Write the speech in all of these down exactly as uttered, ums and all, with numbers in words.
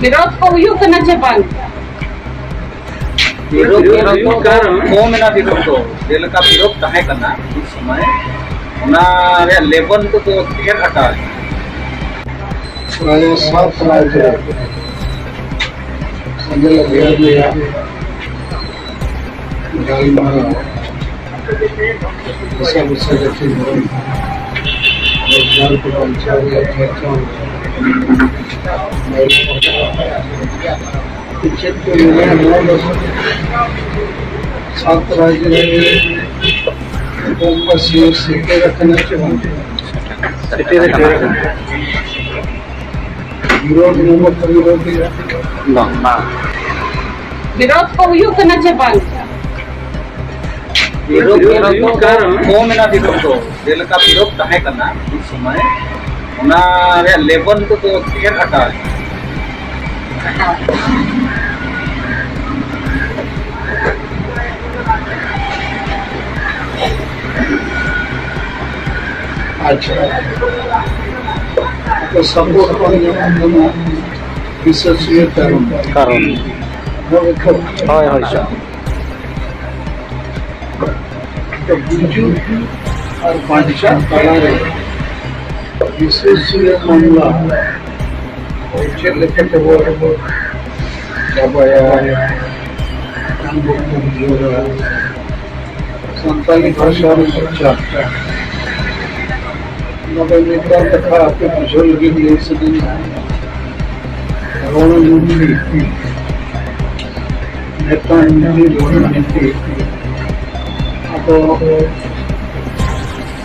ᱵᱤᱨᱳᱫᱷ ᱠᱚ ᱦᱩᱭᱩᱜ ᱠᱟᱱᱟ ᱪᱮ ᱵᱟᱝ? ᱵᱤᱨᱳᱫᱷ, ᱵᱤᱨᱳᱫᱷ ᱫᱚ ᱠᱚᱢ ᱮᱱᱟ, ᱵᱤᱨᱳᱫᱷ ᱫᱚ᱾ ᱡᱮᱞᱮᱠᱟ ᱵᱤᱨᱳᱫᱷ ᱛᱟᱦᱮᱸ ᱠᱟᱱᱟ ᱢᱤᱫ ᱥᱚᱢᱚᱭ, ᱚᱱᱟ ᱨᱮᱭᱟᱜ ᱞᱮᱵᱮᱞ ᱱᱤᱛᱚᱜ ᱫᱚ ᱰᱷᱮᱨ ᱟᱠᱟᱱᱟ᱾ ᱯᱨᱟᱭ ᱥᱟᱛ ᱨᱟᱡᱽ ᱨᱮ ᱥᱮᱸᱜᱮᱞ ᱚᱵᱷᱤᱭᱟᱱ ᱨᱮᱭᱟᱜ ᱜᱟᱞᱢᱟᱨᱟᱣ ᱵᱷᱟᱥᱟ ᱵᱷᱟᱥᱟ ᱡᱟᱹᱛᱤ ᱫᱷᱚᱨᱚᱢ ᱨᱳᱡᱽᱜᱟᱨ ᱠᱚ ᱵᱟᱧᱪᱟᱣ ᱨᱮᱭᱟᱜ ᱪᱟᱨᱪᱟᱣ ᱪᱮᱫ ᱠᱚ ᱢᱮᱱᱟ, ᱱᱚᱣᱟ ᱫᱚ ᱥᱟᱛ ᱨᱟᱡᱽ ᱨᱮ ᱠᱚᱢ ᱵᱮᱥᱤ ᱥᱮᱴᱮᱨ ᱟᱠᱟᱱᱟ ᱪᱮ ᱵᱟᱝ? ᱥᱮᱴᱮᱨ ᱟᱠᱟᱱᱟ᱾ ᱵᱤᱨᱳᱫᱷ ᱢᱚᱢᱚᱛᱟ ᱵᱤᱨᱳᱫᱷᱤ᱾ ᱵᱟᱝ᱾ ᱵᱤᱨᱳᱫᱷ ᱠᱚ ᱦᱩᱭᱩᱜ ᱠᱟᱱᱟ ᱪᱮ ᱵᱟᱝ? ᱵᱤᱨᱳᱫᱷ, ᱵᱤᱨᱳᱫᱷ ᱫᱚ ᱠᱚᱢ ᱮᱱᱟ, ᱵᱤᱨᱳᱫᱷ ᱫᱚ᱾ ᱡᱮᱞᱮᱠᱟ ᱵᱤᱨᱳᱫᱷ ᱛᱟᱦᱮᱸ ᱠᱟᱱᱟ ᱢᱤᱫ ᱥᱚᱢᱚᱭ, ᱚᱱᱟ ᱨᱮᱭᱟᱜ ᱞᱮᱵᱮᱞ ᱱᱤᱛᱚᱜ ᱫᱚ ᱰᱷᱮᱨ ᱟᱠᱟᱱᱟ᱾ ᱟᱪᱪᱷᱟ, ᱛᱚ ᱥᱟᱯᱳᱨᱴ ᱠᱚ ᱧᱟᱢᱚᱜ ᱠᱟᱱᱟ ᱵᱤᱥᱮᱥ ᱤᱭᱟᱹ ᱠᱟᱨᱚᱱ᱾ ᱠᱟᱨᱚᱱ᱾ ᱦᱳᱭ, ᱦᱳᱭ, ᱥᱟᱨ᱾ ᱜᱩᱡᱩᱜ ᱟᱨ ᱵᱟᱧᱪᱟᱜ ᱛᱟᱞᱟᱨᱮ ᱵᱤᱥᱮᱥ ᱢᱟᱢᱞᱟ ᱪᱮᱫ ᱞᱮᱠᱟ ᱛᱮᱵᱚ ᱪᱟᱵᱟᱭᱟ, ᱚᱱᱟ ᱵᱚ ᱵᱩᱡᱷᱟᱹᱣᱟ᱾ ᱥᱟᱱᱛᱟᱞᱤ ᱵᱷᱟᱥᱟ ᱨᱮᱱᱟᱜ ᱪᱟᱨᱪᱟ ᱱᱚᱰᱮ ᱢᱤᱫ ᱵᱟᱨ ᱠᱟᱛᱷᱟ ᱟᱯᱮ ᱵᱩᱡᱷᱟᱹᱣ ᱞᱟᱹᱜᱤᱫ ᱞᱟᱹᱭ ᱥᱟᱱᱟᱧᱟ᱾ ᱨᱚᱲ ᱞᱩᱱᱰᱤ, ᱱᱮᱛᱟ ᱞᱩᱱᱰᱤ, ᱨᱚᱲ ᱞᱩᱱᱰᱤ᱾ ᱟᱫᱚ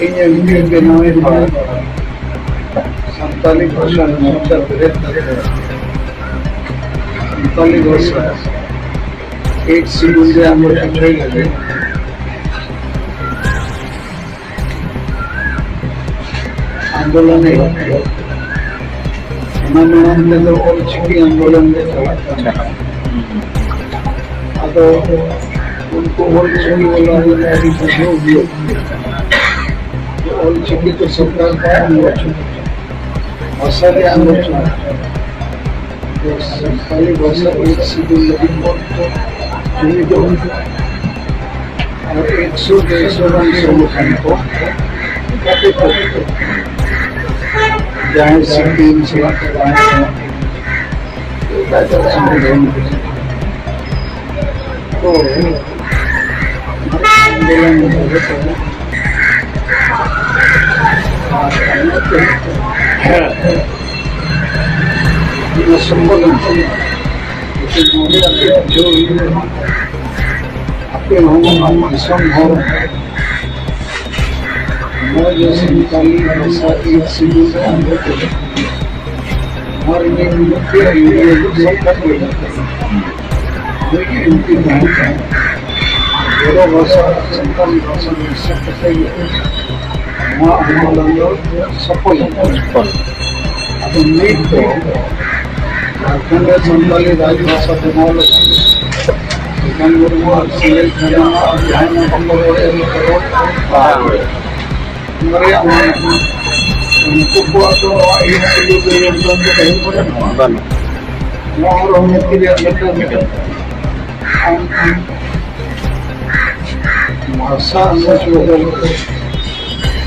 ᱤᱧ ᱮᱢ ᱯᱤ ᱵᱮᱱᱟᱣ ᱮᱱᱟ ᱥᱟᱱᱛᱟᱞᱤ ᱵᱷᱟᱥᱟ ᱢᱚᱨᱪᱟ ᱵᱮᱨᱮᱫ ᱠᱟᱛᱮ᱾ ᱥᱟᱱᱛᱟᱞᱤ ᱵᱷᱟᱥᱟ ᱮᱭᱤᱴ ᱥᱤᱰᱩᱞ ᱨᱮ ᱟᱸᱫᱳᱲ ᱯᱤᱪᱷᱟᱹᱭ ᱞᱟᱹᱜᱤᱫ ᱟᱱᱫᱳᱞᱚᱱ ᱮᱦᱚᱵ ᱠᱮᱫᱟ᱾ ᱚᱱᱟ ᱢᱟᱲᱟᱝ ᱛᱮᱫᱚ ᱚᱞ ᱪᱤᱠᱤ ᱟᱱᱫᱳᱞᱚᱱ ᱜᱮ ᱪᱟᱞᱟᱜ ᱠᱟᱱ ᱛᱟᱦᱮᱸᱫ᱾ ᱟᱫᱚ ᱩᱱᱠᱩ ᱚᱞ ᱪᱤᱠᱤ ᱵᱟᱞᱟ ᱜᱮ ᱟᱹᱰᱤ ᱵᱩᱡᱷᱟᱹᱣ ᱦᱩᱭᱩᱜ ᱠᱟᱱᱟ᱾ ᱚᱞ ᱪᱤᱠᱤ ᱫᱚ ᱥᱚᱨᱠᱟᱨ ᱵᱟᱭ ᱟᱸᱫᱳᱲ ᱦᱚᱪᱚ, ᱵᱷᱟᱥᱟ ᱜᱮ ᱟᱸᱫᱳᱲ ᱦᱚᱪᱚ᱾ ᱥᱟᱱᱛᱟᱲᱤ ᱵᱷᱟᱥᱟ ᱮᱠ ᱥᱤᱫᱩᱞ ᱞᱟᱹᱜᱤᱫ ᱵᱚᱱ ᱡᱩᱢᱤᱫᱚᱜ ᱟᱨ ᱮᱠᱥᱚ ᱰᱮᱲᱥᱚ ᱜᱟᱱ ᱥᱚᱝᱜᱚᱴᱷᱚᱱ ᱠᱚ ᱜᱟᱛᱮ ᱠᱚ, ᱡᱟᱦᱟᱸᱭ ᱥᱤᱯᱤᱮᱢ ᱥᱟᱞᱟᱜ ᱠᱚ ᱛᱟᱦᱮᱸ ᱠᱟᱱᱟ, ᱮᱴᱟᱜ ᱮᱴᱟᱜ ᱥᱚᱝᱜᱚᱴᱷᱚᱱ ᱠᱚ, ᱟᱱᱫᱳᱞᱚᱱ ᱫᱚ ᱦᱩᱭᱩᱜ ᱠᱟᱱᱟ᱾ ᱟᱨ ᱚᱱᱟᱛᱮ, ᱦᱮᱸ, ᱱᱚᱣᱟ ᱥᱚᱝᱜᱚᱴᱷᱚᱱ ᱢᱤᱫᱴᱮᱱ ᱢᱚᱱᱮ ᱟᱛᱮ ᱵᱩᱡᱷᱟᱹᱣ ᱦᱩᱭᱩᱜᱼᱟ᱾ ᱟᱯᱮ ᱦᱚᱸ ᱟᱢ ᱫᱤᱥᱚᱢ ᱦᱚᱲ ᱱᱚᱣᱟ ᱡᱮ ᱥᱟᱱᱛᱟᱞᱤ ᱵᱷᱟᱥᱟ ᱤᱧ ᱥᱤᱵᱤᱞ ᱠᱟᱱ ᱱᱚᱣᱟ ᱨᱮᱜᱮ ᱢᱤᱫᱴᱮᱱ ᱤᱭᱟᱹ ᱥᱟᱱᱛᱟᱲ ᱠᱚ ᱢᱮᱱᱟᱜ ᱠᱚᱣᱟ᱾ ᱱᱩᱭ ᱜᱮ ᱮᱢ ᱯᱤ ᱛᱟᱦᱮᱸ ᱠᱟᱱᱟ᱾ ᱵᱚᱲᱚ ᱵᱷᱟᱥᱟ, ᱥᱟᱱᱛᱟᱞᱤ ᱵᱷᱟᱥᱟ ᱢᱮᱥᱟ ᱠᱟᱛᱮ ᱜᱮ ᱱᱚᱣᱟ ᱟᱱᱫᱳᱞᱚᱱ ᱫᱚ ᱥᱚᱯᱷᱚᱞ ᱮᱱᱟ᱾ ᱟᱫᱚ ᱱᱤᱛ ᱫᱚ ᱡᱷᱟᱲᱠᱷᱚᱸᱰ ᱨᱮ ᱥᱟᱱᱛᱟᱞᱤ ᱨᱟᱡᱽ ᱵᱷᱟᱥᱟ ᱵᱮᱱᱟᱣ ᱞᱟᱹᱜᱤᱫ ᱥᱤᱠᱷᱟᱱ ᱢᱩᱨᱢᱩ ᱟᱨ ᱥᱩᱱᱤᱞ ᱠᱷᱟᱱᱱᱟ ᱟᱨ ᱡᱟᱦᱟᱸᱭ ᱢᱟ ᱵᱟᱠᱚ ᱨᱚᱲᱮᱫ ᱞᱮᱠᱟ ᱨᱚᱲ ᱵᱟᱝ᱾ ᱚᱱᱟ ᱨᱮᱭᱟᱜ ᱢᱟᱱᱮ ᱩᱱᱠᱩ ᱠᱚᱣᱟᱜ ᱫᱚ ᱱᱚᱣᱟ ᱤᱭᱟᱹ ᱥᱩᱡᱳᱜᱽ ᱨᱮ ᱭᱳᱜᱽᱫᱟᱱ ᱫᱚ ᱵᱟᱹᱱᱩᱜ ᱵᱟᱹᱱᱩᱜᱼᱟ᱾ ᱵᱟᱹᱱᱩᱜ᱾ ᱱᱚᱣᱟ ᱦᱚᱸ ᱨᱟᱡᱽᱱᱤᱛᱤ ᱨᱮᱭᱟᱜ ᱢᱤᱫᱴᱟᱝ ᱟᱢ ᱵᱷᱟᱥᱟ ᱟᱸᱫᱳᱲ ᱵᱚᱫᱚᱞ ᱛᱮ,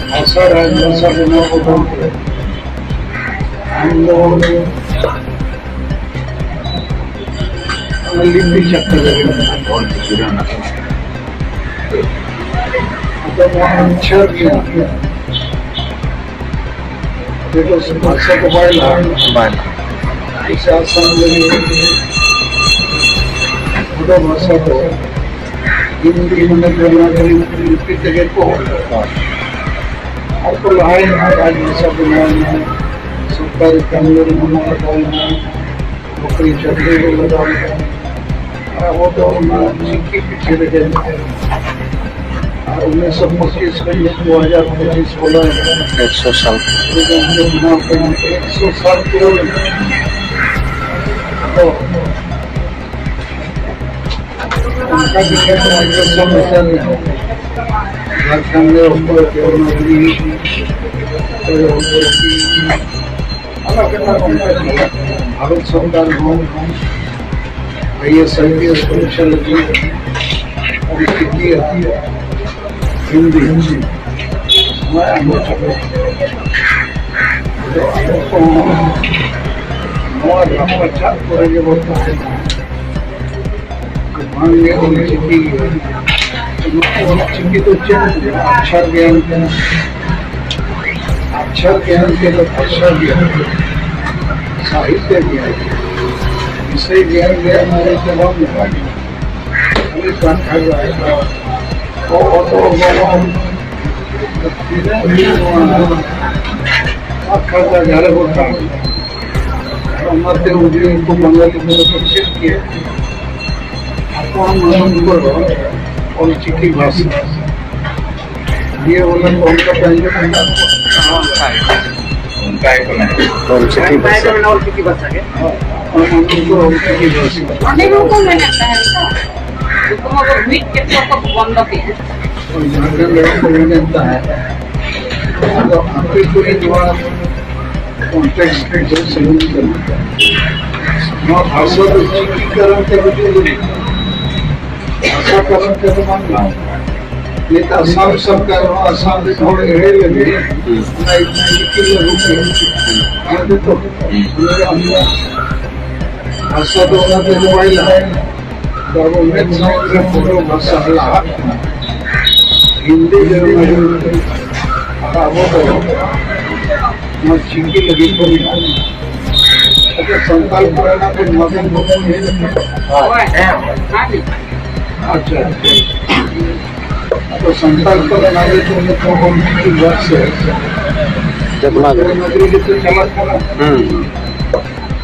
ᱵᱷᱟᱥᱟ ᱨᱟᱡᱽ ᱵᱷᱟᱥᱟ ᱵᱮᱱᱟᱣ ᱵᱚᱫᱚᱞ ᱛᱮ, ᱟᱢ ᱫᱚ ᱚᱱᱟ ᱞᱤᱯᱤ ᱪᱟᱠᱨ ᱨᱮ ᱢᱮᱱᱟᱜᱼᱟ᱾ ᱚᱞ ᱪᱤᱠᱤ ᱨᱮ ᱢᱮᱱᱟᱜᱼᱟ᱾ ᱟᱫᱚ ᱱᱚᱣᱟ ᱩᱪᱪᱟᱨ ᱨᱮᱭᱟᱜ ᱵᱮᱜᱚᱨ ᱵᱷᱟᱥᱟ ᱫᱚ ᱵᱟᱭ ᱞᱟᱦᱟ᱾ ᱵᱟᱭ ᱞᱟᱦᱟ᱾ ᱡᱮᱭᱥᱮ ᱟᱥᱟᱢ ᱨᱮ ᱵᱳᱰᱳ ᱵᱷᱟᱥᱟ ᱫᱚ ᱦᱤᱱᱫᱤ ᱢᱟᱱᱮ ᱫᱮᱵᱽᱱᱟᱜᱚᱨᱤ ᱞᱤᱯᱤ ᱛᱮᱜᱮ ᱠᱚ ᱚᱞ᱾ ᱦᱳᱭ᱾ ᱟᱨ ᱠᱚ ᱞᱟᱦᱟᱭᱮᱱᱟ, ᱨᱟᱡᱽ ᱵᱷᱟᱥᱟ ᱵᱮᱱᱟᱣᱮᱱᱟ, ᱥᱚᱨᱠᱟᱨᱤ ᱠᱟᱹᱢᱤ ᱨᱮ ᱦᱚᱸ ᱞᱟᱜᱟᱣᱮᱱᱟ, ᱱᱚᱠᱨᱤ ᱪᱟᱹᱠᱨᱤ ᱨᱮ ᱞᱟᱜᱟᱣᱮᱱᱟ᱾ ᱟᱵᱚ ᱫᱚ ᱚᱱᱟ ᱪᱤᱠᱤ ᱯᱤᱪᱷᱮ ᱨᱮᱜᱮ ᱢᱮᱱᱟᱜ ᱵᱚᱱᱟ᱾ ᱟᱨ ᱩᱱᱤᱥᱥᱚ ᱯᱚᱸᱪᱤᱥ ᱠᱷᱚᱱ ᱫᱩ ᱦᱟᱡᱟᱨ ᱯᱚᱸᱪᱤᱥ ᱵᱚᱞᱚᱭᱮᱱᱟ᱾ ᱮᱠᱥᱚ ᱥᱟᱞ᱾ ᱮᱠᱥᱚ ᱥᱟᱞ ᱯᱩᱨᱟᱹᱣ ᱮᱱᱟ᱾ ᱟᱫᱚ ᱚᱱᱠᱟ ᱜᱮ ᱡᱷᱟᱲᱠᱷᱚᱸᱰ ᱨᱮ ᱚᱠᱚᱭ ᱫᱮᱵᱽᱱᱟᱜᱚᱨᱤ, ᱚᱠᱚᱭ ᱚᱞᱪᱤᱠᱤ, ᱵᱷᱟᱨᱚᱛ ᱥᱚᱨᱠᱟᱨ ᱦᱚᱸ I A S, I P S ᱯᱚᱨᱤᱠᱠᱷᱟ ᱞᱟᱹᱜᱤᱫ ᱚᱞᱪᱤᱠᱤ ᱟᱨ ᱦᱤᱱᱫᱤ ᱱᱚᱣᱟ ᱮᱢᱚᱜ ᱠᱟᱱᱟ᱾ ᱟᱫᱚ ᱟᱵᱚ ᱠᱚᱦᱚᱸ ᱱᱚᱣᱟ ᱞᱟᱯᱟᱪᱟᱜ ᱠᱚᱨᱮ ᱜᱮᱵᱚᱱ ᱛᱟᱦᱮᱱᱟ᱾ ᱢᱟᱱᱞᱤᱭᱟ ᱚᱞᱪᱤᱠᱤ, ᱚᱞᱪᱤᱠᱤ ᱫᱚ ᱪᱮᱫ ᱠᱟᱱᱟ? ᱟᱠᱷᱚᱨ ᱜᱮᱭᱟᱱ ᱠᱟᱱᱟ᱾ ᱟᱠᱷᱚᱨ ᱜᱮᱭᱟᱱ ᱛᱮᱫᱚ ᱵᱷᱟᱥᱟ ᱜᱮᱭᱟᱱ, ᱥᱟᱦᱤᱛᱭᱚ ᱜᱮᱭᱟᱱ, ᱵᱤᱥᱚᱭ ᱜᱮᱭᱟᱱ ᱨᱮᱭᱟᱜ ᱢᱟᱱᱮ ᱫᱚ ᱵᱟᱝ ᱞᱮᱠᱟ ᱜᱮ᱾ ᱠᱷᱟᱹᱞᱤ ᱠᱟᱛᱷᱟ ᱜᱮ ᱦᱩᱭᱩᱜᱼᱟ᱾ ᱚ, ᱚ, ᱚ, ᱚ, ᱛᱤᱱᱟᱹᱜ ᱜᱮ ᱱᱚᱣᱟ ᱟᱠᱷᱟᱲᱟ ᱡᱟᱦᱟᱸ ᱨᱮ ᱵᱚᱱ ᱛᱟᱦᱮᱸ ᱚᱱᱟᱛᱮ ᱩᱱᱤ ᱩᱱᱠᱩ ᱵᱟᱝᱜᱟᱞᱤ ᱠᱚᱫᱚ ᱠᱚ ᱪᱮᱫ ᱠᱮᱫ᱾ ᱟᱠᱚᱣᱟᱜ ᱢᱟᱱᱚᱛ ᱠᱚᱫᱚ ᱚᱞᱪᱤᱠᱤ ᱵᱷᱟᱥᱟ᱾ ᱱᱤᱭᱟᱹ ᱵᱚᱞᱮ ᱠᱚ ᱚᱱᱠᱟ ᱯᱮ ᱟᱸᱡᱚᱢ ᱟᱠᱟᱫ ᱠᱚᱣᱟ? ᱚᱱᱠᱟ ᱜᱮᱠᱚ ᱢᱮᱱᱟ᱾ ᱚᱞᱪᱤᱠᱤ ᱵᱷᱟᱥᱟ᱾ ᱚᱱᱟ ᱢᱟᱱᱚᱛ ᱠᱚ ᱚᱞᱪᱤᱠᱤ ᱵᱷᱟᱥᱟ᱾ ᱚᱸᱰᱮ ᱦᱚᱸᱠᱚ ᱢᱮᱱᱮᱫ ᱛᱟᱦᱮᱸᱱ ᱛᱚ᱾ ᱩᱱᱠᱩ ᱢᱟ ᱠᱚ ᱢᱤᱫ ᱠᱮᱫ ᱠᱚᱣᱟ ᱠᱚ ᱵᱚᱱᱫᱚ ᱠᱮᱫᱼᱟ᱾ ᱡᱷᱟᱲᱠᱷᱚᱸᱰ ᱨᱮᱦᱚᱸ ᱠᱚ ᱢᱮᱱᱮᱫ ᱛᱟᱦᱮᱸᱫ᱾ ᱟᱫᱚ ᱟᱯᱮ ᱠᱚᱨᱮ ᱱᱚᱣᱟ context ᱨᱮ ᱡᱮ ᱥᱟᱺᱜᱤᱧ ᱠᱟᱱᱟ᱾ ᱱᱚᱣᱟ ᱵᱷᱟᱥᱟ ᱫᱚ ᱪᱤᱠᱤ ᱠᱟᱨᱚᱱ ᱛᱮ ᱦᱩᱭᱩᱜ ᱠᱟᱱᱟ᱾ ᱵᱷᱟᱥᱟ ᱠᱟᱨᱚᱱ ᱛᱮ ᱫᱚ ᱵᱟᱝ ᱠᱟᱱᱟ᱾ ᱱᱤᱛ ᱟᱥᱟᱢ ᱥᱚᱨᱠᱟᱨ ᱦᱚᱸ ᱟᱥᱟᱢ ᱨᱮᱱ ᱦᱚᱲ ᱮᱲᱮ ᱞᱟᱹᱜᱤᱫ ᱚᱱᱟ ᱪᱤᱠᱤ ᱞᱟᱹᱜᱩ ᱠᱮᱫᱟ᱾ ᱚᱱᱟ ᱜᱮᱛᱚ᱾ ᱚᱱᱟ ᱜᱮ ᱟᱵᱚᱣᱟᱜ ᱵᱷᱟᱥᱟ ᱫᱚ ᱚᱱᱟ ᱛᱮ ᱫᱚ ᱵᱟᱭ ᱞᱟᱦᱟᱭᱮᱱᱟ᱾ ᱟᱵᱚ ᱢᱮᱫ ᱥᱟᱢᱟᱝ ᱨᱮ ᱯᱩᱨᱟᱹ ᱵᱷᱟᱥᱟ ᱞᱟᱦᱟᱜ ᱠᱟᱱᱟ᱾ ᱦᱤᱱᱫᱤ ᱜᱮ ᱚᱱᱟ ᱦᱤᱱᱫᱤ᱾ ᱟᱨ ᱟᱵᱚ ᱫᱚ ᱱᱚᱣᱟ ᱪᱤᱠᱤ ᱞᱟᱹᱜᱤᱫ ᱵᱚᱱ ᱢᱮᱱᱟᱜᱼᱟ᱾ ᱟᱪᱪᱷᱟ, ᱥᱟᱱᱛᱟᱲ ᱯᱟᱨᱜᱟᱱᱟ ᱠᱚ ᱱᱚᱣᱟ ᱫᱤᱱ ᱵᱚᱱ ᱦᱮᱡ ᱟᱠᱟᱱᱟ᱾ ᱟᱪᱪᱷᱟ, ᱟᱪᱪᱷᱟ᱾ ᱟᱫᱚ ᱥᱟᱱᱛᱟᱲ ᱯᱟᱨᱜᱟᱱᱟ ᱨᱮ ᱡᱚᱛᱚ ᱦᱚᱲ ᱪᱤᱠᱤ ᱵᱷᱟᱥᱟ ᱫᱮᱵᱽᱱᱟᱜᱚᱨᱤ᱾ ᱫᱮᱵᱽᱱᱟᱜᱚᱨᱤ ᱜᱮᱛᱚ ᱪᱟᱞᱟᱜ ᱠᱟᱱᱟ᱾ ᱦᱩᱸ᱾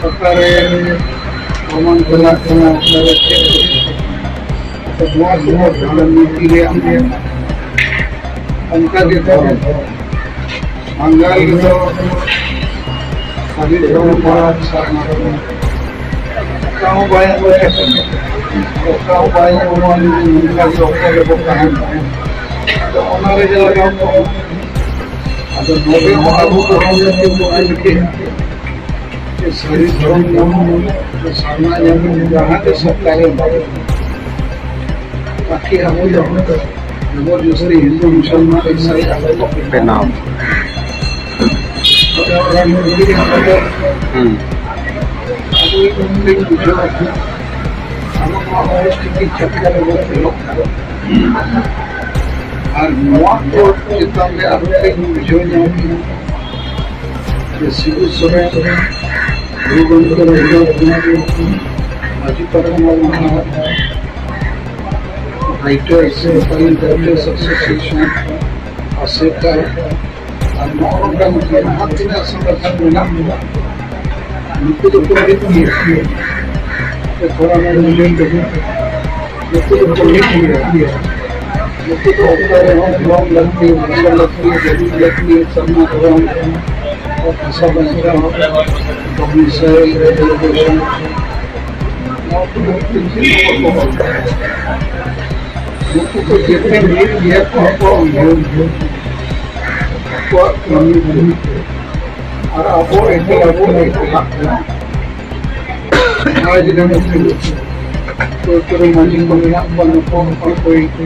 ᱚᱠᱟᱨᱮ ᱯᱨᱚᱢᱟᱱ ᱪᱟᱞᱟᱜ ᱠᱟᱱᱟ, ᱚᱠᱟᱨᱮ ᱪᱮᱫ ᱠᱚ᱾ ᱱᱚᱣᱟ ᱥᱚᱢᱚᱭ ᱨᱟᱡᱽᱱᱤᱛᱤ ᱨᱮᱭᱟᱜ ᱚᱱᱠᱟ ᱜᱮ ᱫᱷᱚᱨᱚᱢ᱾ ᱵᱟᱝᱜᱟᱞ ᱨᱮᱫᱚ ᱥᱟᱹᱨᱤ ᱫᱷᱚᱨᱚᱢ ᱯᱟᱲᱟ ᱥᱟᱨᱱᱟ ᱫᱷᱚᱨᱚᱢ᱾ ᱚᱠᱟ ᱦᱚᱸ ᱵᱟᱭ ᱟᱸᱡᱚᱢ ᱟᱠᱟᱱᱟ᱾ ᱚᱠᱟ ᱦᱚᱸ ᱵᱟᱭ ᱟᱸᱡᱚᱢ ᱟᱠᱟᱱᱟ᱾ ᱱᱚᱝᱠᱟ ᱜᱮ ᱚᱠᱟ ᱨᱮᱵᱚ ᱛᱟᱦᱮᱱ ᱛᱟᱦᱮᱸᱫ᱾ ᱟᱫᱚ ᱚᱱᱟ ᱨᱮᱜᱮ ᱞᱟᱜᱟᱣ ᱠᱚᱜᱼᱟ᱾ ᱟᱫᱚ ᱱᱚᱰᱮ ᱦᱚᱸ ᱟᱵᱚ ᱫᱷᱚᱨᱚᱢ ᱨᱮ ᱪᱮᱫ ᱵᱚ ᱟᱹᱭᱠᱟᱹᱜᱼᱟ? ᱥᱟᱹᱨᱤ ᱫᱷᱚᱨᱚᱢ ᱧᱟᱢᱚᱜ, ᱥᱟᱨᱱᱟ ᱧᱟᱢᱚᱜ, ᱡᱟᱦᱟᱸ ᱜᱮ ᱥᱚᱨᱠᱟᱨᱮ ᱮᱢᱟ᱾ ᱛᱟᱠᱤ ᱟᱵᱚ ᱫᱚ ᱡᱚᱵᱚᱨ ᱡᱚᱥᱛᱤ ᱦᱤᱱᱫᱩ ᱢᱩᱥᱚᱞᱢᱟᱱ ᱤᱥᱟᱹᱭ ᱟᱞᱚ ᱠᱚ ᱵᱮᱱᱟᱣ᱾ ᱟᱫᱚ ᱚᱱᱟ ᱢᱩᱫᱽ ᱨᱮ ᱟᱵᱚ ᱫᱚ ᱦᱩᱸ᱾ ᱟᱵᱚ ᱵᱚᱱ ᱵᱩᱡᱷᱟᱹᱣᱟ, ᱟᱵᱚ ᱱᱚᱣᱟ ᱚᱞᱪᱤᱠᱤ ᱪᱷᱟᱹᱛᱤᱠ ᱨᱮᱵᱚᱱ ᱚᱞᱚᱜ ᱠᱟᱱᱟ᱾ ᱟᱨ ᱱᱚᱣᱟ ᱠᱚ ᱪᱮᱛᱟᱱ ᱨᱮ ᱟᱨᱚ ᱠᱟᱹᱡ ᱵᱩᱡᱷᱟᱹᱣ ᱧᱟᱢ ᱠᱮᱫᱟ᱾ ᱥᱤᱵᱩ ᱥᱚᱨᱮᱱ, ᱜᱩᱨᱩ ᱜᱚᱢᱠᱮ ᱨᱚᱜᱷᱩᱱᱟᱛᱷ ᱢᱩᱨᱢᱩ, ᱢᱟᱹᱡᱷᱤ ᱯᱟᱨᱜᱟᱱᱟ ᱢᱟᱦᱟ, Writers, Nepali Writers Association, ᱟᱥᱮᱠᱟ, ᱟᱨ ᱱᱚᱜᱼᱚ ᱱᱚᱝᱠᱟᱱ ᱡᱟᱦᱟᱸ ᱛᱤᱱᱟᱹᱜ ᱥᱚᱝᱜᱚᱴᱷᱚᱱ ᱢᱮᱱᱟᱜ ᱠᱚᱣᱟ, ᱱᱩᱠᱩ ᱫᱚᱠᱚ ᱢᱤᱫ ᱜᱮᱭᱟ᱾ ᱛᱷᱚᱲᱟ ᱜᱟᱱ ᱩᱭᱦᱟᱹᱨ ᱞᱟᱹᱜᱤᱫ ᱱᱩᱠᱩ ᱫᱚ ᱯᱚᱱᱰᱤᱛ ᱜᱮᱭᱟ᱾ ᱱᱩᱠᱩ ᱫᱚ ᱚᱠᱟ ᱨᱮᱦᱚᱸ ᱫᱷᱚᱨᱚᱢ ᱞᱟᱹᱠᱛᱤ, ᱵᱷᱟᱥᱟ ᱞᱟᱹᱠᱛᱤ, ᱡᱟᱹᱛᱤ ᱞᱟᱹᱠᱛᱤ, ᱥᱟᱨᱱᱟ ᱫᱷᱚᱨᱚᱢ, ᱵᱷᱟᱥᱟ ᱵᱟᱧᱪᱟᱣ, domicile, education, ᱱᱚᱣᱟ ᱠᱚ ᱵᱷᱚᱨᱛᱤ ᱪᱮᱫ ᱦᱚᱸ ᱵᱟᱠᱚ ᱚᱞ ᱠᱟᱫᱟ᱾ ᱱᱩᱠᱩ ᱠᱚ ᱡᱮᱛᱮ ᱢᱤᱫ ᱜᱮᱭᱟ ᱠᱚ ᱟᱠᱚᱣᱟᱜ ᱩᱭᱦᱟᱹᱨ, ᱟᱠᱚᱣᱟᱜ ᱠᱟᱹᱢᱤ ᱦᱩᱭᱩᱜ ᱛᱮ᱾ ᱟᱨ ᱟᱵᱚ ᱮᱠᱞᱟ ᱵᱚ ᱮᱠᱞᱟᱜ ᱠᱟᱱᱟ᱾ ᱱᱚᱜᱼᱚᱭ ᱡᱮ ᱱᱩᱠᱩ ᱟᱹᱛᱩ ᱨᱮ ᱢᱟᱹᱡᱷᱤ ᱠᱚ ᱢᱮᱱᱟᱜ ᱠᱚᱣᱟ, ᱱᱩᱠᱩ ᱚᱠᱚᱭ ᱠᱚ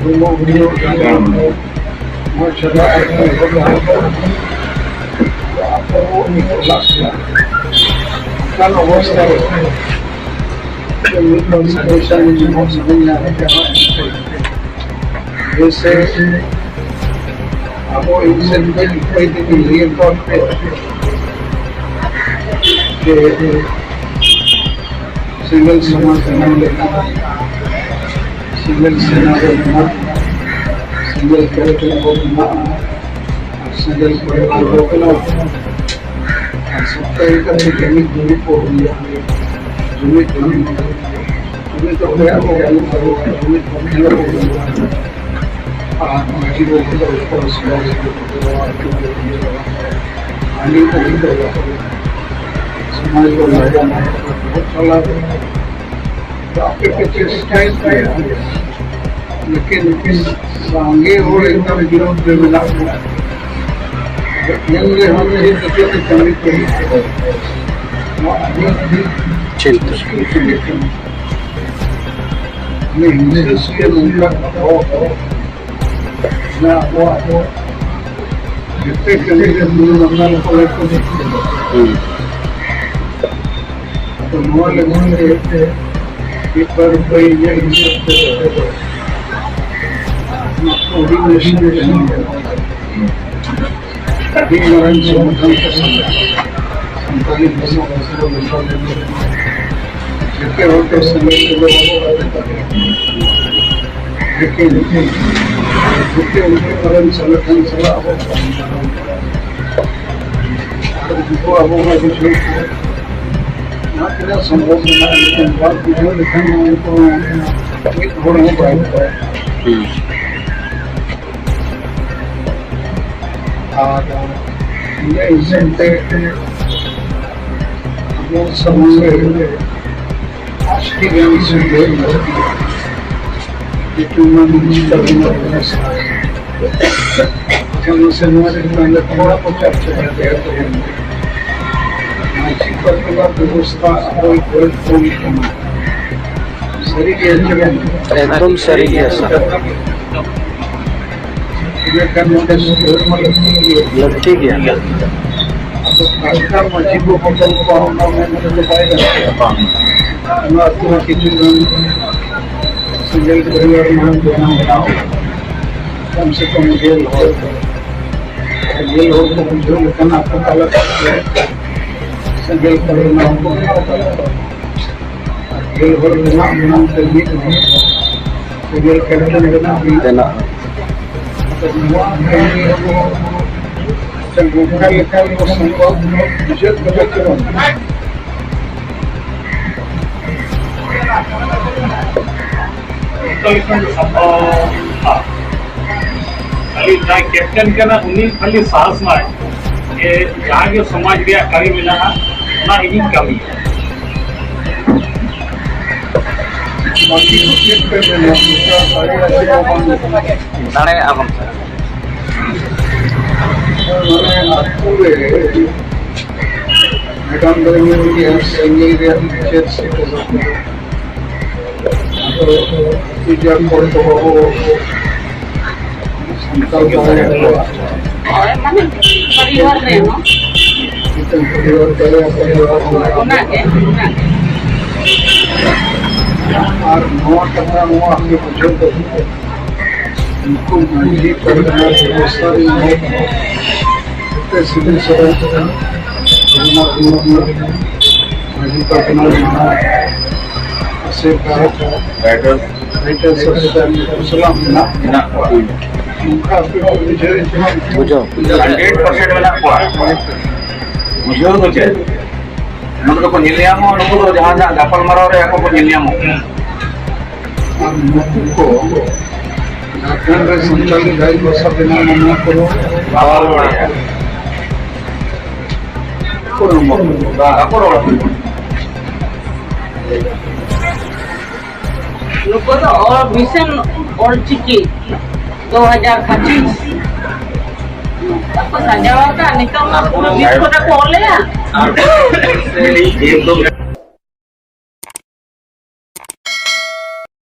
ᱦᱚᱲᱢᱚ ᱦᱩᱭᱩᱜ ᱠᱟᱱᱟ, ᱱᱚᱣᱟ ᱪᱷᱟᱰᱟ ᱟᱨ ᱠᱚ ᱮᱦᱚᱵ ᱞᱟᱦᱟ ᱠᱚ ᱟᱵᱚ ᱵᱚ ᱮᱠᱞᱟᱜ ᱠᱟᱱᱟ᱾ ᱚᱱᱠᱟᱱ ᱚᱵᱚᱥᱛᱷᱟ ᱨᱮ ᱢᱤᱫ ᱦᱚᱲ ᱥᱟᱡᱮᱥᱚᱱ ᱤᱧ ᱮᱢᱚᱜ ᱥᱟᱱᱟᱧᱟ᱾ ᱡᱮᱭᱥᱮ ᱟᱵᱚ ᱤᱧ ᱥᱮᱫ ᱠᱷᱚᱱ ᱚᱠᱚᱭ ᱫᱚᱵᱤᱱ ᱞᱟᱹᱭ ᱟᱠᱟᱫ ᱯᱮ ᱡᱮ ᱥᱮᱸᱜᱮᱞ ᱥᱚᱢᱟᱡᱽ ᱵᱮᱱᱟᱣ ᱞᱮᱠᱟ, ᱥᱮᱸᱜᱮᱞ ᱥᱮᱱᱟ ᱵᱚ ᱵᱮᱱᱟᱣ, ᱥᱮᱸᱜᱮᱞ ᱠᱮᱯᱴᱮᱱ ᱵᱚ ᱵᱮᱱᱟᱣ, ᱟᱨ ᱥᱮᱸᱜᱮᱞ ᱯᱚᱨᱤᱵᱟᱨ ᱵᱚ ᱵᱮᱱᱟᱣ, ᱟᱨ ᱥᱚᱨᱠᱟᱨᱤ ᱠᱟᱛᱮ ᱡᱩᱢᱤᱫ ᱡᱩᱢᱤᱫ ᱵᱚ ᱦᱩᱭᱩᱜᱼᱟ, ᱡᱩᱢᱤᱫ ᱡᱩᱢᱤᱫ ᱡᱩᱢᱤᱫ ᱫᱚ ᱚᱠᱚᱭᱟᱜ ᱜᱮ ᱵᱟᱹᱱᱩᱜ ᱛᱟᱵᱚᱱᱟ, ᱡᱩᱢᱤᱫ ᱵᱚᱱ ᱧᱮᱞᱚᱜ ᱠᱟᱱᱟ᱾ ᱟᱨ ᱢᱟᱹᱡᱷᱤ ᱵᱟᱵᱟ ᱫᱚ ᱡᱚᱛᱚ ᱥᱚᱢᱟᱡᱽ ᱨᱮ ᱟᱹᱰᱤ ᱵᱷᱟᱹᱜᱤ ᱠᱚ ᱥᱚᱢᱟᱡᱽ ᱠᱚ ᱞᱟᱜᱟᱱᱟ᱾ ᱵᱚᱦᱩᱛ ᱪᱟᱞᱟᱣ ᱟᱯᱮ ᱯᱮ ᱪᱮᱥᱴᱟᱭᱮᱫ ᱜᱮᱭᱟ, ᱞᱮᱠᱤᱱ ᱥᱟᱸᱜᱮ ᱦᱚᱲ ᱮᱠᱫᱚᱢ ᱵᱤᱨᱳᱫᱷ ᱨᱮ ᱢᱮᱱᱟᱜ ᱠᱚᱣᱟ᱾ ᱧᱮᱞ ᱨᱮᱦᱚᱸ ᱪᱮᱫ ᱞᱮᱠᱟ ᱠᱟᱹᱢᱤ ᱠᱚ ᱦᱩᱭᱩᱜ ᱠᱟᱱᱟ᱾ ᱱᱚᱣᱟ ᱟᱹᱰᱤ, ᱟᱹᱰᱤ ᱪᱤᱱᱛᱟᱹ᱾ ᱢᱩᱥᱠᱤᱞ ᱠᱟᱹᱢᱤ ᱠᱟᱱᱟ᱾ ᱢᱟᱱᱮ ᱦᱤᱝᱥᱟᱹ ᱥᱩᱭᱟᱹ ᱱᱚᱝᱠᱟ ᱦᱚᱲ ᱠᱚ, ᱚᱱᱟ ᱟᱵᱚᱣᱟᱜ ᱫᱚ ᱡᱚᱛᱚ ᱠᱟᱹᱢᱤ ᱨᱮ ᱢᱩᱞ ᱢᱟᱱᱱᱟ ᱞᱮᱠᱟ ᱞᱮ ᱠᱟᱹᱢᱤ ᱠᱟᱱᱟ᱾ ᱦᱩᱸ᱾ ᱟᱫᱚ ᱱᱚᱣᱟ ᱞᱟᱹᱜᱤᱫ ᱛᱮ ᱢᱤᱫ ᱵᱟᱨ ᱩᱯᱟᱹᱭ ᱤᱧᱟᱹᱜ ᱦᱤᱥᱟᱹᱵ ᱛᱮᱫᱚ ᱱᱚᱣᱟ ᱠᱚ ᱦᱩᱰᱤᱧ ᱱᱟᱥᱮ ᱱᱟᱥᱮ ᱟᱹᱰᱤ ᱢᱟᱨᱟᱝ ᱥᱚᱝᱜᱚᱴᱷᱚᱱ ᱠᱚ ᱥᱟᱱᱛᱟᱲᱤ ᱵᱷᱟᱥᱟ ᱵᱷᱟᱥᱟ ᱞᱟᱹᱜᱤᱫ ᱡᱚᱛᱚ ᱦᱚᱲ ᱠᱚ ᱥᱟᱸᱜᱮ ᱛᱮᱫᱚ ᱵᱟᱵᱚ ᱫᱟᱲᱮ ᱫᱟᱲᱮᱭᱟᱜᱼᱟ᱾ ᱞᱮᱠᱤᱱ ᱡᱚᱛᱚ ᱩᱱᱠᱩ ᱢᱟᱨᱟᱝ ᱥᱚᱝᱜᱚᱴᱷᱚᱱ ᱥᱟᱞᱟᱜ ᱟᱵᱚ ᱟᱨ ᱩᱱᱠᱩ ᱟᱵᱚ ᱵᱚᱱ ᱵᱩᱡᱷᱟᱹᱣ ᱠᱚᱣᱟ᱾ ᱡᱟᱦᱟᱸ ᱛᱤᱱᱟᱹᱜ ᱥᱚᱢᱵᱷᱚᱵ ᱢᱮᱱᱟᱜᱼᱟ, ᱞᱮᱠᱤᱱ ᱵᱟᱝ ᱵᱩᱡᱷᱟᱹᱣ ᱞᱮᱠᱷᱟᱱ ᱢᱟ ᱩᱱᱠᱩ ᱢᱤᱫ ᱦᱚᱲ ᱦᱚᱸ ᱵᱟᱭ ᱦᱩᱭ ᱫᱟᱲᱮᱭᱟᱜᱼᱟ᱾ ᱦᱩᱸ᱾ ᱟᱨ ᱤᱱᱟᱹ ᱦᱤᱥᱟᱹᱵ ᱛᱮ ᱟᱵᱚ ᱥᱚᱢᱟᱡᱽ ᱨᱮ ᱟᱥᱠᱮ ᱜᱮ ᱥᱩᱫᱷᱟᱹᱨ ᱞᱟᱹᱠᱛᱤ᱾ ᱧᱩᱛᱩᱢ ᱢᱟ ᱢᱟᱹᱡᱷᱤ ᱯᱟᱨᱜᱟᱱᱟ ᱠᱟᱱᱟ ᱥᱮ? ᱟᱪᱪᱷᱟ, ᱢᱟᱥᱮ ᱱᱚᱣᱟ ᱨᱮ ᱛᱟᱦᱞᱮ ᱛᱷᱚᱲᱟ ᱠᱚ ᱪᱟᱨᱪᱟ ᱠᱟᱛᱮ ᱢᱟᱹᱡᱷᱤ ᱯᱟᱨᱜᱟᱱᱟ ᱵᱮᱵᱚᱥᱛᱷᱟ ᱚᱠᱚᱭ ᱠᱚᱭ ᱠᱚᱢ ᱠᱟᱱᱟ? ᱥᱟᱹᱨᱤ ᱜᱮ ᱪᱮ ᱵᱟᱝ? ᱮᱠᱫᱚᱢ ᱥᱟᱹᱨᱤ ᱜᱮᱭᱟ, ᱥᱟᱨ᱾ ᱤᱱᱟᱹ ᱠᱷᱟᱱ ᱱᱚᱰᱮ ᱥᱩᱫᱷᱟᱹᱨ ᱢᱟ ᱞᱟᱹᱠᱛᱤ ᱜᱮ᱾ ᱞᱟᱹᱠᱛᱤ ᱜᱮᱭᱟ᱾ ᱟᱫᱚ ᱴᱟᱴᱠᱟ ᱢᱟᱹᱡᱷᱤ ᱠᱚ ᱵᱚᱫᱚᱞ ᱠᱚᱣᱟ, ᱚᱱᱟ ᱢᱮᱱ ᱛᱮᱫᱚ ᱵᱟᱭ ᱜᱟᱱᱚᱜᱼᱟ᱾ ᱵᱟᱝ᱾ ᱚᱱᱟ ᱟᱹᱛᱩ ᱨᱮ ᱠᱤᱪᱷᱩ ᱜᱟᱱ ᱥᱮᱸᱜᱮᱞ ᱯᱚᱨᱤᱵᱟᱨ ᱢᱟ ᱵᱮᱱᱟᱣ ᱵᱮᱱᱟᱣ᱾ ᱠᱚᱢ ᱥᱮ ᱠᱚᱢ ᱜᱮᱞ ᱦᱚᱲ᱾ ᱜᱮᱞ ᱦᱚᱲ ᱠᱚ ᱵᱩᱡᱷᱟᱹᱣ ᱞᱮᱠᱷᱟᱱ ᱟᱠᱚ ᱛᱟᱞᱟ ᱛᱮ ᱥᱮᱸᱜᱮᱞ ᱯᱚᱨᱤᱵᱟᱨ ᱠᱚ ᱵᱮᱱᱟᱣ ᱫᱟᱲᱮᱭᱟᱜᱼᱟ᱾ ᱟᱨ ᱜᱮᱞ ᱦᱚᱲ ᱨᱮᱱᱟᱜ ᱢᱮᱱᱟᱜ ᱛᱮ ᱢᱤᱫ ᱦᱚᱲ᱾ ᱥᱮᱸᱜᱮᱞ ᱠᱮᱯᱴᱮᱱ ᱨᱮᱱᱟᱜ ᱢᱤᱫ ᱵᱮᱱᱟᱜ᱾ ᱟᱫᱚ ᱱᱚᱣᱟ ᱠᱟᱹᱢᱤ ᱟᱵᱚ ᱥᱮ ᱱᱚᱝᱠᱟ ᱞᱮᱠᱟ ᱵᱚ ᱥᱟᱯᱲᱟᱣ ᱵᱩᱡᱷᱟᱹᱜ ᱠᱟᱱᱟ ᱪᱮ ᱵᱟᱝ? ᱚᱱᱠᱟ ᱞᱮᱠᱷᱟᱱ ᱫᱚ ᱥᱟᱯᱲᱟᱣ ᱠᱷᱟᱹᱞᱤ ᱡᱟᱦᱟᱸᱭ ᱠᱮᱯᱴᱮᱱ ᱠᱟᱱᱟ, ᱩᱱᱤ ᱠᱷᱟᱹᱞᱤ ᱥᱟᱦᱚᱥ ᱢᱟᱭ ᱡᱮ ᱡᱟᱦᱟᱸ ᱜᱮ ᱥᱚᱢᱟᱡᱽ ᱨᱮᱭᱟᱜ ᱠᱟᱹᱢᱤ ᱢᱮᱱᱟᱜᱼᱟ, ᱚᱱᱟ ᱤᱧᱤᱧ ᱠᱟᱹᱢᱤᱭᱟ᱾ ᱵᱟᱹᱠᱤ ᱫᱚ ᱪᱮᱫ ᱯᱮ ᱢᱮᱱᱟ? ᱫᱟᱲᱮᱭᱟᱜᱼᱟ ᱵᱚᱱ᱾ ᱥᱟᱨ, ᱢᱟᱱᱮ ᱟᱹᱛᱩ ᱨᱮ ᱢᱮᱰᱟᱢ ᱫᱚ ᱧᱮᱞ ᱜᱮᱭᱟ, ᱥᱟᱺᱜᱤᱧ ᱨᱮᱭᱟᱜ ᱪᱮᱫ ᱥᱮᱴᱮᱨᱚᱜ ᱠᱟᱱᱟ᱾ ᱟᱫᱚ ᱟᱹᱛᱩ ᱡᱟ ᱠᱚ ᱫᱚᱦᱚ ᱥᱟᱱᱛᱟᱲ ᱠᱚ ᱦᱳᱭ, ᱢᱟᱱᱮ ᱯᱚᱨᱤᱵᱟᱨ ᱨᱮ ᱦᱚᱸ᱾ ᱢᱤᱫᱴᱟᱝ ᱯᱚᱨᱤᱵᱟᱨ ᱛᱟᱞᱮ ᱯᱚᱨᱤᱵᱟᱨ ᱦᱚᱸ᱾ ᱚᱱᱟᱜᱮ, ᱚᱱᱟᱜᱮ᱾ ᱟᱨ ᱱᱚᱣᱟ ᱠᱟᱛᱷᱟ ᱱᱚᱣᱟ ᱟᱯᱮ ᱵᱩᱡᱷᱟᱹᱣ ᱫᱚ ᱩᱱᱠᱩ ᱢᱟᱹᱡᱷᱤ ᱯᱟᱨᱜᱟᱱᱟ ᱵᱮᱵᱚᱥᱛᱷᱟ ᱨᱮ ᱡᱟᱦᱟᱸᱭ ᱠᱚ ᱡᱚᱛᱚ ᱥᱤᱵᱤᱞ ᱥᱚᱨᱮᱱ, ᱨᱚᱜᱷᱩᱱᱟᱛᱷ ᱢᱩᱨᱢᱩ, ᱢᱟᱹᱡᱷᱤ ᱯᱟᱨᱜᱟᱱᱟ ᱡᱟᱦᱟᱸ ᱟᱥᱮᱠᱟ, ᱨᱟᱭᱴᱟᱨ, ᱨᱟᱭᱴᱟᱨ ᱥᱚᱥᱳᱥᱟᱭᱴᱤ ᱠᱚ ᱥᱟᱞᱟᱜ ᱢᱮᱱᱟᱜ ᱢᱮᱱᱟᱜ ᱠᱚᱣᱟ᱾ ᱱᱚᱝᱠᱟ ᱟᱯᱮ ᱦᱚᱸ ᱵᱩᱡᱷᱟᱹᱣ ᱦᱚᱪᱚ ᱵᱩᱡᱷᱟᱹᱣ᱾ ᱦᱟᱱᱰᱨᱮᱰ ᱯᱟᱨᱥᱮᱱᱴ ᱢᱮᱱᱟᱜ ᱠᱚᱣᱟ᱾ ᱵᱩᱡᱷᱟᱹᱣ ᱫᱚ ᱪᱮᱫ? ᱱᱚᱰᱮ ᱫᱚᱠᱚ ᱧᱮᱞ ᱧᱟᱢᱚᱜᱼᱟ, ᱱᱩᱠᱩ ᱫᱚ ᱡᱟᱦᱟᱸ ᱡᱟᱦᱟᱸ ᱜᱟᱯᱟᱞ ᱢᱟᱨᱟᱣ ᱨᱮ ᱟᱠᱚ ᱠᱚ ᱧᱮᱞ ᱧᱟᱢᱚᱜ ᱠᱟᱱᱟ᱾ ᱟᱨ ᱱᱩᱠᱩ ᱠᱚ ᱡᱷᱟᱲᱠᱷᱚᱸᱰ ᱨᱮ ᱥᱟᱱᱛᱟᱲᱤ ᱨᱟᱡᱽ ᱵᱷᱟᱥᱟ ᱵᱮᱱᱟᱣ ᱢᱟᱱᱟ ᱠᱚᱫᱚ ᱵᱟᱠᱚ ᱨᱚᱲ ᱫᱟᱲᱮᱭᱟᱜᱼᱟ᱾ ᱵᱟᱠᱚ ᱨᱚᱲ ᱫᱟᱲᱮᱭᱟᱜᱼᱟ᱾ ᱱᱩᱠᱩ ᱫᱚ ᱚᱞ ᱢᱤᱥᱚᱱ ᱚᱞᱪᱤᱠᱤ ᱫᱩ ᱦᱟᱡᱟᱨ ᱯᱚᱸᱪᱤᱥ᱾ ᱱᱚᱝᱠᱟ ᱠᱚ ᱥᱟᱡᱟᱣ ᱟᱠᱟᱫ, ᱱᱤᱛᱚᱜ ᱢᱟ ᱯᱩᱨᱟᱹ ᱵᱤᱥ ᱠᱚᱨᱮ ᱠᱚ ᱚᱞᱮᱜᱼᱟ᱾